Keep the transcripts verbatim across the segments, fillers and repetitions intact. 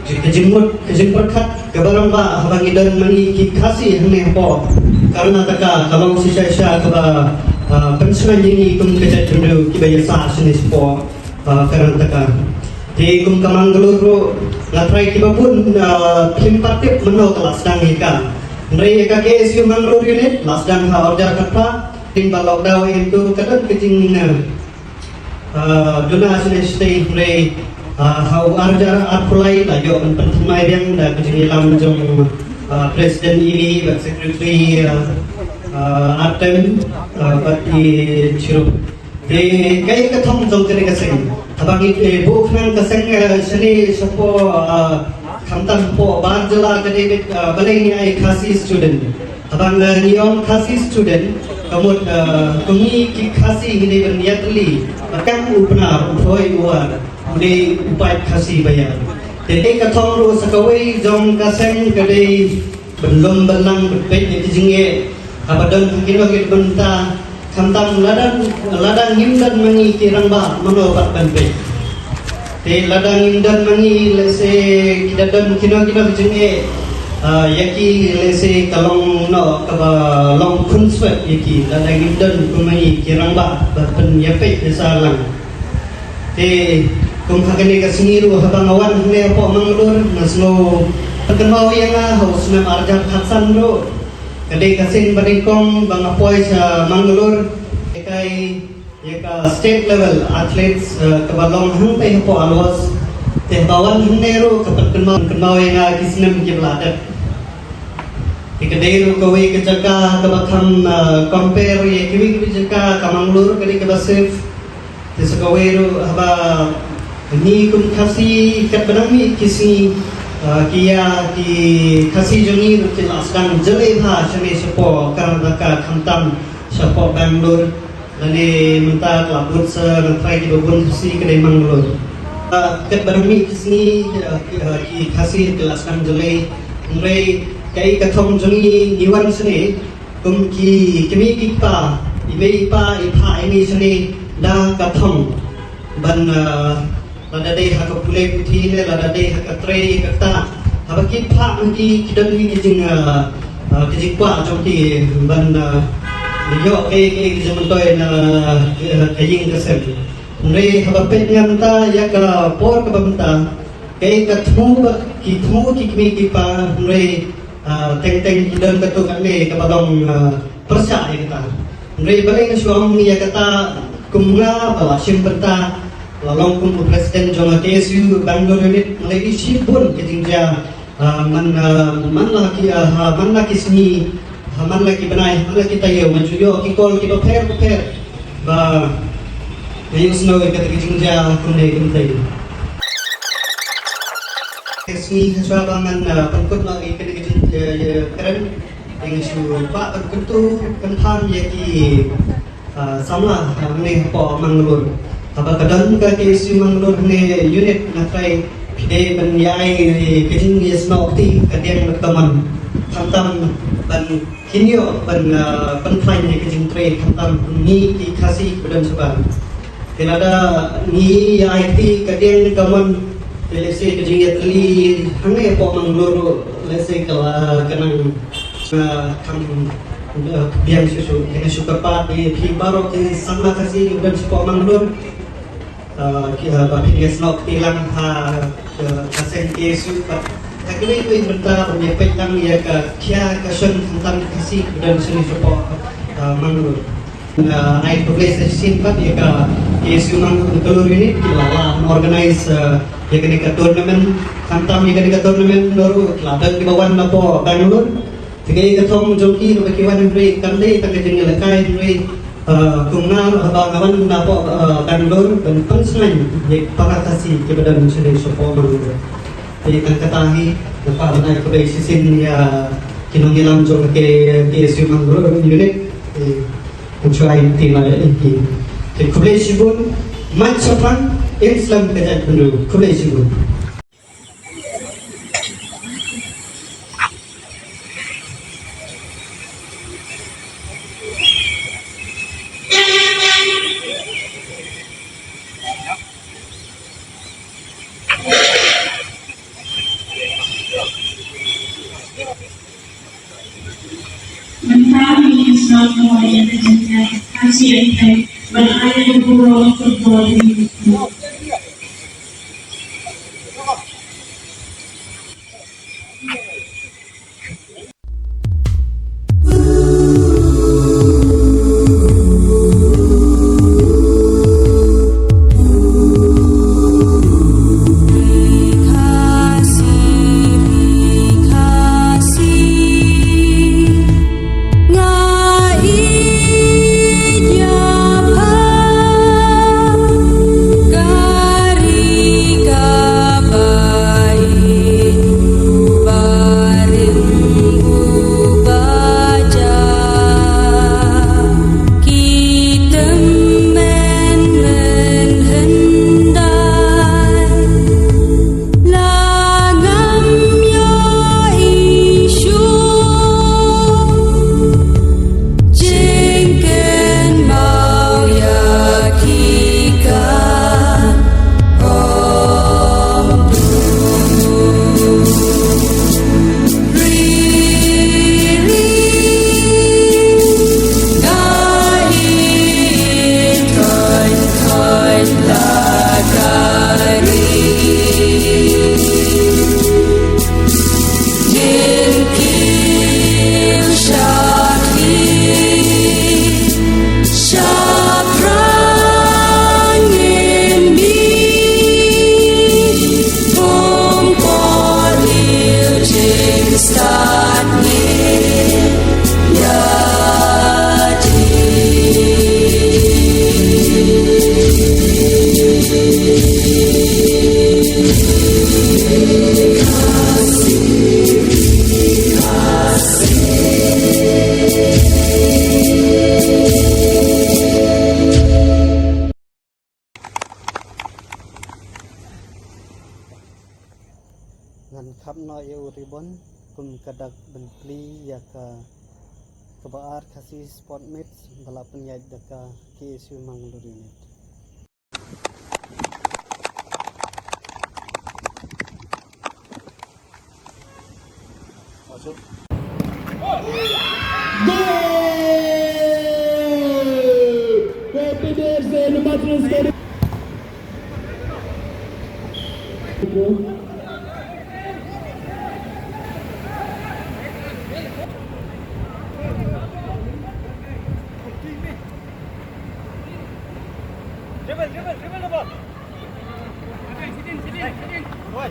Ka jingmut, ka jingpyrkhat kaba rangbah haba ngi don ma ngi ki Khasi hangne hapoh Karnataka ka long shisha shisha kaba, ah, pynsngew ïa ngi kum ka jaitbynriew kiba ïasah shane shapoh, ah, Karnataka. Te kum ka Mangalore ruh nga trai kiba bun, ah, phim pat tip mynno ka la sdang ïa ka. Hynrei ïa ka K S U Mangalore unit la sdang ha arhajar khatphra, hynrei ba lockdown ïa ka don ka jing, ah, Ah, duna shisha shisha hynrei, ah, ha u arhajar arphew lai la ïoh ban pynthymmai biang da ka jingïalam jong, ah, President Ely bad Secretary, ah, ah, Artem, ah, bad i Chirup. Te kaei ka thong jong kane ka seng? Haba ngi, eh, buh khnang ka seng, eh, shane shapoh, ah, khamtam hapoh bar jylla ka dei, ah, balei ngi ai Khasi student. Haba ngi ong Khasi student, ka mut, eh, kum ngi ki Khasi ngi dei ban ïatylli, ba kam u Pnar, u Bhoi, u War, u dei u paid Khasi ba ïar. Te dei ka thong ruh sa kawei jong ka seng ka dei ban lum ban lang ban peit ïa ki jingeh. Haba don ha kino kino ki bynta, khamtam lada, lada ngim don ma ngi ki rangbah, mano pat ban peit. Te lada ngim don ma ngi, lehse ki da don kino kino ki jingeh, ah, ïa ki lehse ka long noh kaba long khunswet ïa ki, lada ngim don kum ma ngi ki rangbah ba pynïapeit ïa sa lang. Te kum ha kane ka sngi ruh haba nga wan hangne hapoh Mangalore, nga sngew pynkynmaw ïa nga ha u snem arhajar khatsan ruh. Ka dei ka sien ba nyngkong ba nga poi sha Mangalore. Ïa ka, ïa ka state level athletes, eh, kaba long hangtei hapoh Alvos. Te ba wan hangne ruh ka pynkynmaw, pynkynmaw ïa nga ki snem kiba la dep. Te ka dei ruh kawei ka jaka kaba kham, eh, compare ïa kiwei kiwei jaka, ka Mangalore ka dei kaba safe. Te sa kawei ruh haba ngi kum Khasi katba nang mih ki sngi, ah, ki ïa ki Khasi jong ngi ruh ki la sdang jlei bha shane shapoh Karnataka khamtam shapoh Bangalore. Lane mynta ka la bud sa na trai kiba bun Khasi ka dei Mangalore. Ah, katba nang mih ki sngi, ah, ki, ah, ki Khasi ki la sdang jlei. Hynrei kaei ka thong jong ngi ngi wan shane. Kum ki kmie ki kpa, i mei i pa, i phah i mei shane da ka thong. Ban, ah, lada dei ha ka pule puthi ne, lada dei ha ka trei ka kta. Haba ki phah ki, ki don ki jing, ah, ah, ki jingkwah jong ki ban, ah, ïoh kaei kaei ki jingmyntoi na, ah, ka ïing ka sem. Hynrei haba peit nga mynta ïa ka por kaba mynta, kaei ka thmu ba ki thmu ki kmie ki kpa, hynrei Ah, teng teng ki don katto katne kaba long, ah, pyrshah ïa kata. Hynrei balei nga shu ong ïa kata, kum nga ba la shim bynta, la long kum u president jong ka K S U Bangalore unit, nga la ïohi shibun ka jingjia, ah, man, ah, man la ki, ah, ha, man la ki sngi, ha, man la ki bnai, ha, man la ki taïew, nga ju ïoh ki call kiba pher ba pher. Ba nga ïohsngew ïa kata ka jingjia kumne kumtei. Ka sngi hashwa ba ngan, ah, pynkut noh ïa kane ka jing, ïa, ïa kren, nga shu kwah ban kyntu kynpham ïa ki, ah, samla, ah, hangne hapoh Mangalore. Haba ka don ka K S U Mangalore hangne unit nga trai phi dei ban ïai ka jingïasnoh kti ka diang bad ka mon. Khamtam ban kin ïoh ban, ah, pynkhlaiñ ïa ka jingtrei khamtam ngi ki Khasi kiba don shabar. Te lada ngi ïai kti ka diang ka mon, te lehse ka jingïatylli hangne hapoh Mangalore ruh lehse ka la, ka nang, ah, kham, ah, biang shuh shuh. Te nga shu kyrpad ïa phi baroh ki samla Khasi kiba don shapoh Mangalore. Ah, ki, ah, ba phin ïasnoh kti lang ha, ah, ka seng K S U pat ha kiwei kiwei bynta ban ïapeit lang ïa ka khia ka shon khamtam Khasi kiba don shane shapoh, ah, Mangalore. Ah, ai khublei sa shisien pat ïa ka K S U Mangalore unit ki la, la organize, ah, ïa kane ka tournament, khamtam ïa kane ka tournament ruh ki la don kiba wan napoh Bangalore. Te kaei ka thong jong ki ruh ba ki wan hynrei kam dei tang ka jingïalehkai hynrei, ah, kum nga ruh haba nga wan napoh, ah, Bangalore ban pynsngew ïa ki para Khasi kiba don shane shapoh Mangalore. Te tang kata hi nga kwah ban ai khublei shisien ïa ki nongïalam jong ka K S U Mangalore unit. Te khublei shibun, te khublei shibun, mad shaphrang, ïeng slem ka jaitbynriew, khublei shibun. Ngan khap noh ïa u ribbon kum ka dak ban plie ïa ka kaba ar Khasi Sport Meet ba la pynïaid da ka K S U Mangalore Unit. Dribble, dribble, dribble the ball. Sit in, sit in, sit in. Boy.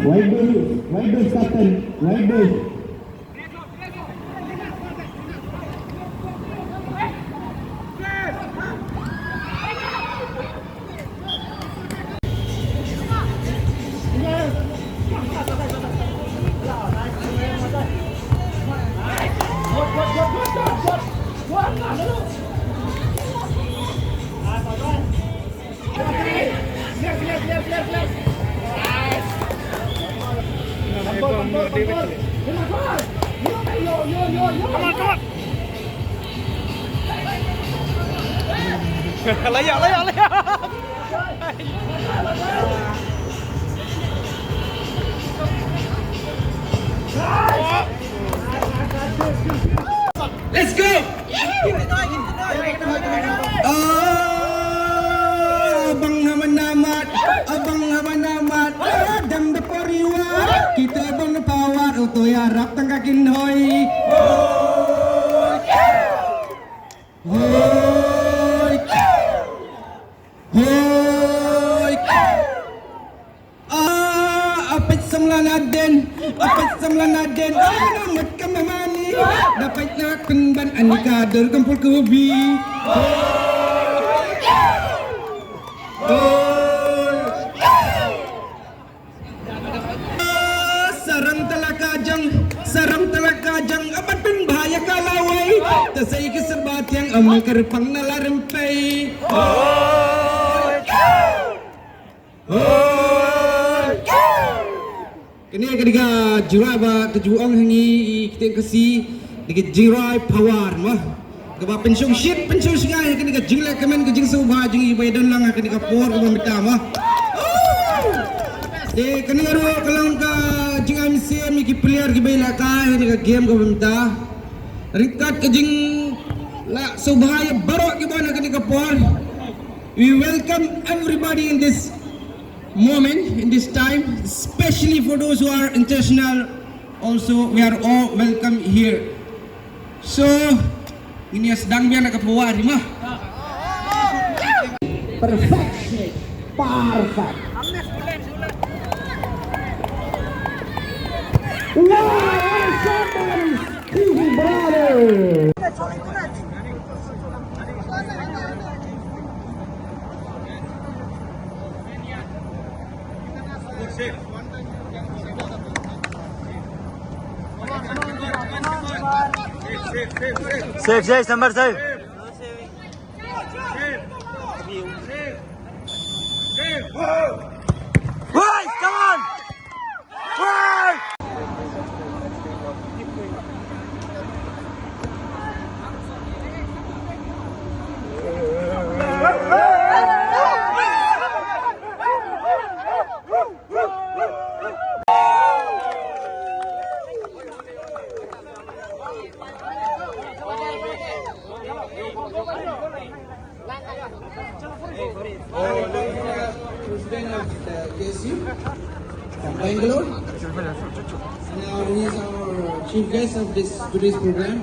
Wide ball, wide ball, Captain, wide ball. Layak, layak, layak. Let's go. Ah, abang haba namat, abang haba namat, ah, dang da poriwar. Kita bang da power, uto ïarap tang ka kynhoi. Hoi. Hoi. Ah, a peit samla na den, a peit samla na den, ah, na mut ka mehmani. Da peit na pynban ani ka dur kam phul kubi. Hoi. Hoi. Ripang na la rimpei. Kane ka dei ka jingrwai ba ka ju ong ha ngi i ktien Khasi, dei ka jingrwai power mo. Kaba pynshong shit pynshong shngai ha kane ka jingleh kmen ka jingsngewbha jong i ba ïadon lang ha kane ka por kaba mynta mo. Te kane ruh ka long ka jingai mynsiem ïa ki player kiba ïalehkai ha kane ka game kaba mynta. Ryngkat ka jinglah sngewbha ïa baroh kiba wan ha kane ka por. We welcome everybody in this moment, in this time, especially for those who are international. Also, we are all welcome here. So, ngin ïa sdang biang da ka phew wah ri ma. Perfection. Perfect. Wow, what a shot by Kiwi Brother. Safe, safe, number safe. Right, come on. Right. President of the K S U from Bangalore. Now he is our chief guest of this today's program.